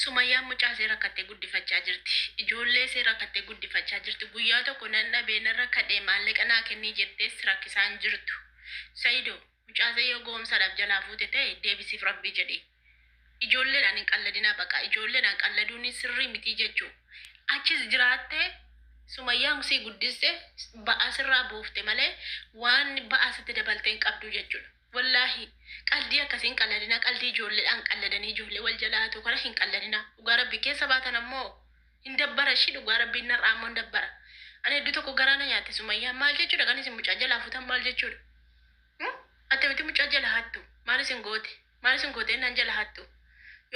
Sumayyaan mucaa ishee rakkattee guddifachaa jirti. Ijoollee ishee rakkattee guddifachaa jirti. Guyyaa tokko nan dhabee nan rakkadhe maallaqa naa kennii jettees rakkisaa hin jirtu. Sayido mucaa ishee yoo gowomsaadhaaf jalaa fuute ta'e deebisiif rabbii jedhii. Ijoolleedhaan hin qalladinaa baqaa ijoolleedhaan qalladuun sirrii mitii jechuu. Achis jiraattee Sumayyaan sii guddiste ba'aa sirraa buufte malee waan ba'aa sitti dabaltee hin qabduu jechuudha. Wallaahi qaldii akkasii hin qalladinaa qaldii ijoolleedhaan qalladanii ijoollee wal jalaa hatuu kana hin qalladinaa dhugaa rabbii keessa baatan ammoo hin dabbara ishii dhugaa rabbii narraa ammoo hin dabbara ani hedduu tokko garaa na nyaatte sumayyaan maal jechuudha kan isin mucaa jalaa futan maal jechuudha Attamiti mucaa jala hattu maal isin goote maal isin goote jennaan jala hattu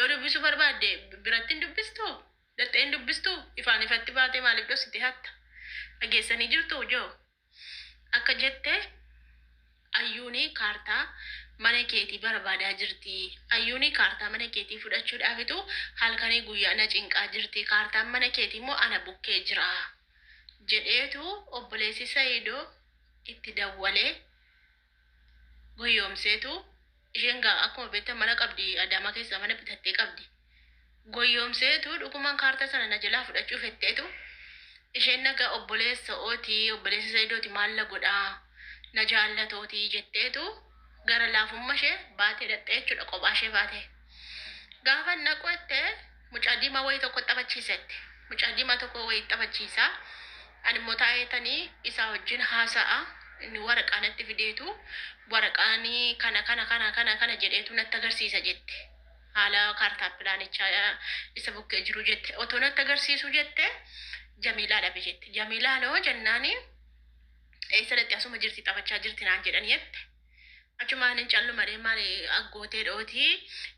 yoo dubbisuu barbaadde biratti hin dubbistuu dhaxxee hin dubbistuu ifaan ifatti baatee maaliif dhoksite hatta dhageessanii jirtuu joo Akka jette Ayyuuni kaartaa mana keetii barbaadaa jirti. Ayyuuni kaartaa mana keetii fudhachuudhaafitu halkanii guyyaa na cinqaa jirti. Kaartaan mana keetii immoo ana bukkee jira. Jedheetu obboleessi Sayido itti dawwalee goyyoomseetu isheen gaa akkuma beektan mana qabdi Adaamaa keessaa mana bitattee qabdi. Goyyoomseetu dhugumaan kaartaa sana na jalaa fudhachuu fetteetu isheen nagaa obboleessa ooti obboleessa Sayidooti maal na godhaa na jaallatooti jetteetu gara laafumma ishee baatee dhaqxee jechuudha kophaa ishee baatee. Gaafa naqu jette mucaa diimaa wayii tokko taphachiisette. Mucaa diimaa tokko wayii taphachiisa. Ani immoo taa'eetanii isaa wajjin haasa'a. Inni waraqaa natti fideetu waraqaan kana kana kana kana kana jedheetu natti agarsiisa jette. Haala kaartaa pilaanichaa isa bukkee jiru jette. Otoo natti agarsiisu jette Jamiilaa dhabe jette. Jamiilaan hoo jennaani eessa dhaqxe asuma jirti taphachaa jirti naan jedhani jette. Achumaanin calluma jedhee maali aggootee dhooti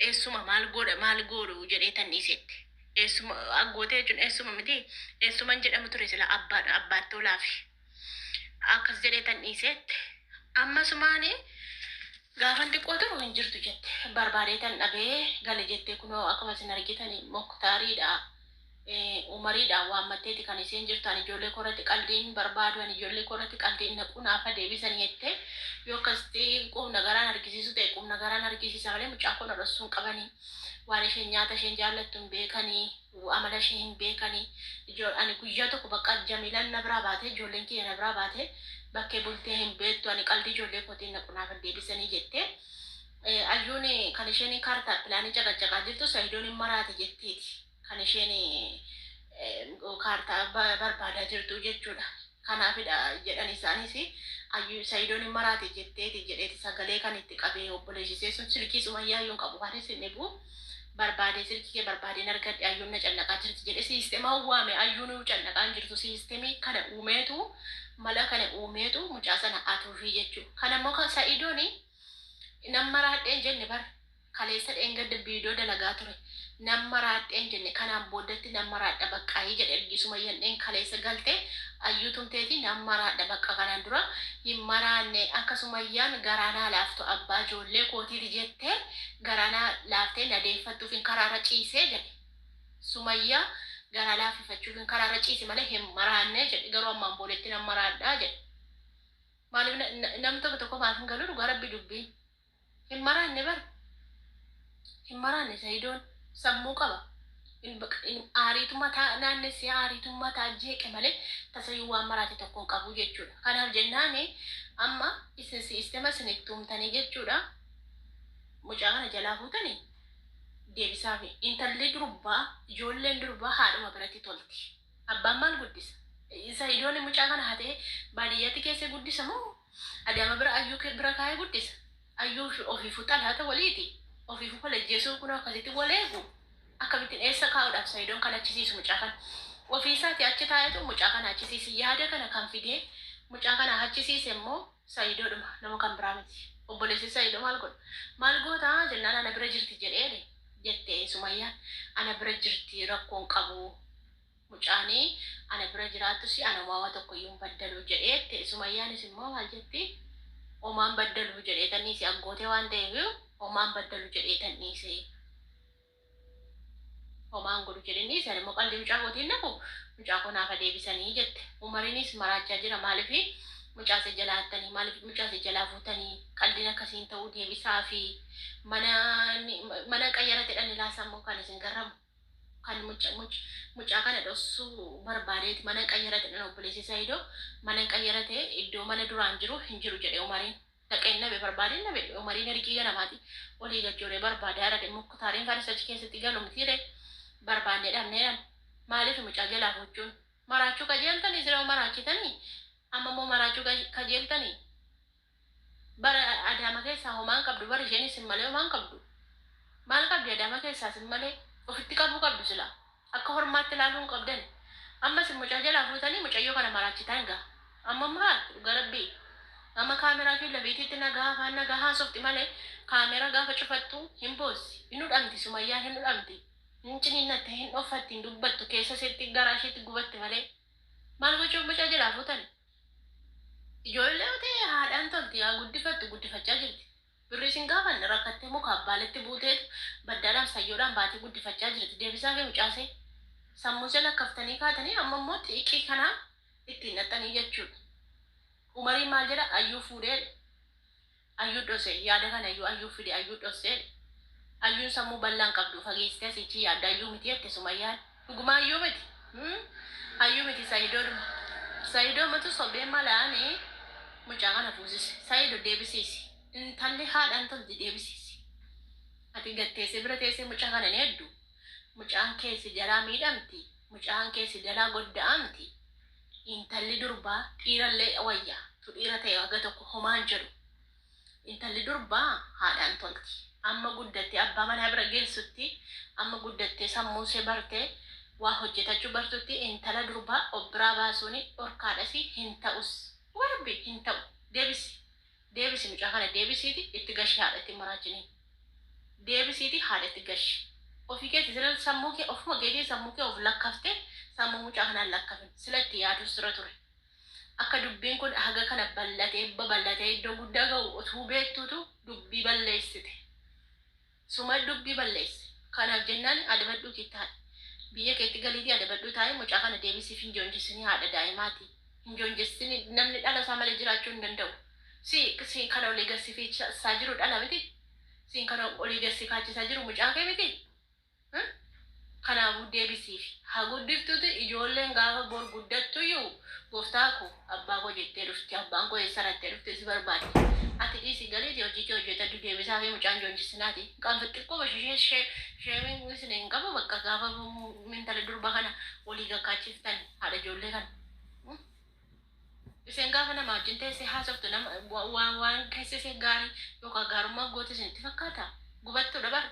eessuma maal godha maal goodhu jedhee tan dhiisetti. Eessuma aggootee jechuun eessuma miti eessuman jedhamu ture sila abbaadha abbaatti tolaafi. Akkas jedhee tan dhiisetti. Ammasumaani gaafan xiqqoo turu hin jirtu jette. Barbaadee tan dhabee gale jettee kunoo akkuma isin argitani moktaariidha. Umariidhaan waammatteeti kan isheen jirtu ani ijoollee koo irratti qaldii hin barbaadu ani ijoollee koo irratti qaldii hin naqu naaf haa deebisanii jette yoo akkasitti qubna garaan argisiisu ta'e qubna garaan argisiisa malee mucaa koo na dhossuu hin qabanii waan isheen nyaata isheen jaallattu hin beekanii amala ishee hin beekanii ani guyyaa tokko bakka Jamiilaan na biraa baatee ijoolleen kiyya na biraa baatee bakkee bultee hin beektu ani qaldii ijoollee kootiin naqu naaf haa deebisanii jette Ayyuun kan isheen kaartaa pilaanii caqacaqaa jirtu Sayidoon hin maraate jetteeti. kan isheen kaartaa barbaadaa jirtu jechuudha. Kanaafidha jedhan isaanis Ayyuu Sayidoon hin maraate jetteeti jedheeti sagalee kan itti qabee obboleessisee sun silkii Sumayyaa iyyuu hin qabu kan isin dhibu barbaadee silkii kee barbaadeen argadhe Ayyuun na cannaqaa jirti jedhe siistema waame Ayyuun cannaqaa hin jirtu siistemii kana uumeetu mala kana uumeetu mucaa sana atuufii jechuudha. Kana immoo kan Sayidoon nan maraadheen jenne bar Kaleessa dheengadda viidiyoo dalagaa ture. Nan maraadhe hin jenne kanaan booddatti nan maraadha baqqaayii jedhe ergii sumayyan dheen kaleessa galte ayyuu tumteeti nan maraadha baqqa kanaan dura hin maraanne akka sumayyaan garaa naa laaftu abbaa ijoollee kootiiti jette garaa naa laaftee na deeffattuufin karaarra ciisee jedhe sumayyaa garaa laaffifachuufin karaarra ciise malee hin maraanne jedhe garuu ammaan boodetti nan maraadha jedhe maaliif namni tokko tokko maaf hin galu dhugaa rabbi dubbiin. Hin maraanne bar. Hin maraanne Sayidoon sammuu qaba. Aariitu mataa naannessee aariitu mataa jeeqe malee tasayyuu waan maraate tokko hin qabu jechuudha. Kanaaf jennaani amma isin siistema isin itti uumtanii jechuudha. Mucaa kana jalaa fuutanii deebisaafi. Intalli durbaa ijoolleen durbaa haadhuma biratti tolti. Abbaan maal guddisa? Sayidoon mucaa kana hatee baadiyyatti keessee guddisa moo Adaama bira Ayyuu bira kaa'ee guddisa? Ayyuu ofiifuu xalaata waliiti. Ofiifuu wal ajjeesuu kunoo akkasitti wal eegu. Akkamittiin eessa kaa'uudhaaf Sayidoon kan achisiisu mucaa kana? Ofii isaatii achi taa'etu mucaa kana achisiise. Yaada kana kan fidee mucaa kana achisiise immoo Sayidoodhuma nama kan biraa miti. Obboleessi Sayidoo maal godha? Maal goota jennaan ana bira jirti jedhee jette Sumayyaan. Ana bira jirti rakkoon qabu. Mucaani ana bira jiraattusi ana homaa waa tokkoyyuu hin baddalu jedhee jette. Sumayyaanis immoo maal jetti homaa hin baddalu jedheetan dhiise aggootee waan ta'eef homaa hin baddalu jedheetan dhiise. Homaa hin godhu jedheen dhiise ani immoo qaldii mucaa kootiin naqu mucaa koo naaf haa deebisanii jette. Umarinis maraachaa jira maaliif mucaa isa jalaa hattanii maaliif mucaa isa jalaa fuutanii qaldiin akkasii hin ta'uu deebisaafi mana mana qayyarate dhan ilaa sammuu kan isin garramu. Kan mucaa kana dhoksuu barbaadeeti mana qayyarate dhan obboleessi Saayidoo mana qayyarate iddoo mana duraan jiru hin jiru jedhe Umariin. Dhaqeen nabe barbaadeen nabe Umariin ergii ganamaati olii gajjooree barbaadaa irra muktaariin faris achi keessatti galu mitiire barbaannee dhabneedhaan maaliif mucaa jalaa fuuchuun maraachuu kajeeltanii siree maraachitanii amma immoo maraachuu kajeeltanii bara Adaama keessaa homaan qabdu bara isheen isin malee homaan qabdu maal qabdi Adaama keessaa isin malee ofitti qabuu qabdu sila akka hormaatti ilaaluu hin qabdan ammas mucaa jalaa fuutanii mucayyoo kana maraachitan gaa amma maraattu dhugaa rabbii amma kaameraa fi lafiititti nagaa afaan nagaa haasofti malee kaameraa gaafa cufattu hin boossi hin hudhamti Sumayyaan hin hudhamti hin ciniinnatte hin dhoffatti hin dubbattu keessa isheetti garaa isheetti gubatti malee maal gochuuf mucaa jalaa fuutan ijoollee yoo ta'e haadhaan tolti haa guddifattu guddifachaa jirti birrii isin gaafanne rakkattee muka abbaaletti buuteetu baddaadhaan sayyoodhaan baatee guddifachaa jirti deebisaa fi mucaasee sammuu ishee lakkaftanii kaatanii amma immoo xiiqii kanaa ittiin dhaxxanii jechuudha. Umariin maal jedha ayyuu fuudhee ayyuu dhose yaada kana ayyuu ayyuu fide ayyuu dhosee ayyuun sammuu bal'aan qabdu fageessitee asichi yaadda ayyuu miti jette Sumayyaan dhuguma ayyuu miti ayyuu miti Sayidoodhuma Sayidoo matu sobee malaani mucaa kana fuusise Sayido deebisiisi intalli haadhaan tolti deebisiisi ati gatteessee bira teessee mucaa kana ni hedduu mucaan keessi jalaa miidhamti mucaan keessi jalaa godda'amti intalli durbaa dhiirallee wayya tu dhiira ta'e haga tokko homaan jedhu intalli durbaa haadhaan tolti amma guddattee abbaa manaa bira geessutti amma guddattee sammuu ishee bartee waa hojjetachuu bartutti intala durbaa of biraa baasuun dhorkaadhas hin ta'us warbi hin ta'u deebisi deebisi mucaa kana deebisiiti itti gashi haadhatti maraachini deebisiiti haadhatti gashi ofii keetti sila sammuu kee ofuma keetii sammuu kee of lakkaftee sammuu mucaa kanaan lakkafin sila itti yaaduu sirra ture. Akka dubbiin kun haga kana bal'atee babal'atee iddoo guddaa ga'u utuu beektuutu dubbii balleessite. Suma dubbii balleesse. Kanaaf jennaan adabadhuu taa'e. Biyya keetti galiitii adabadhuu taa'e mucaa kana deebisiif hin joonjessinii haadha daa'imaati. Hin joonjessinii namni dhala isaa malee jiraachuu hin danda'u. Si kana olii gasifiisaa jiru dhala miti. Siin kana olii gasi kaachisaa jiru mucaa kee miti. Kanaafuu deebisiif haa guddiftuuti ijoolleen gaafa bor guddattuyyuu gooftaa koo abbaa koo jettee dhufti abbaan koo eessa rattee dhufte si barbaadde ati dhiisi galiiti hojii kee hojjetadhu deebisaa fi mucaan joonjisinaati qaanfa xiqqoo bashishee sheemiin isin hin qabu bakka gaafa intala durba kana olii gakkaachiftan haadha ijoollee kana. Isheen gaafa nama wajjin teessee haasoftu nama waan waan keessa ishee gaarii yookaan gaarummaa goote isinitti fakkaata gubattuudha bara.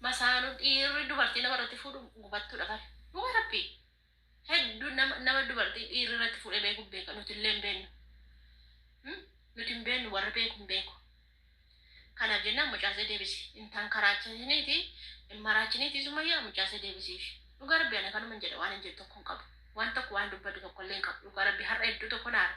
Masaanuu dhiirri dubartii nama irratti fuudhu gubattuudha bara. Dhuga rabbi. Hedduu nama dubartii dhiirri irratti fuudhee beeku beeka nuti illee hin beennu. Nuti hin beennu warra beeku hin beeku. Kanaaf jennaan mucaasee deebisi. Intaan karaachiniiti hin maraachiniiti Sumayyaa mucaasee deebisiif. Dhuga rabbi ana kanuma hin jedhe waan hin jedhu tokko hin qabu. Waan tokko waan dubbadhu tokko illee hin qabu. Dhuga rabbi har'a hedduu tokko naara.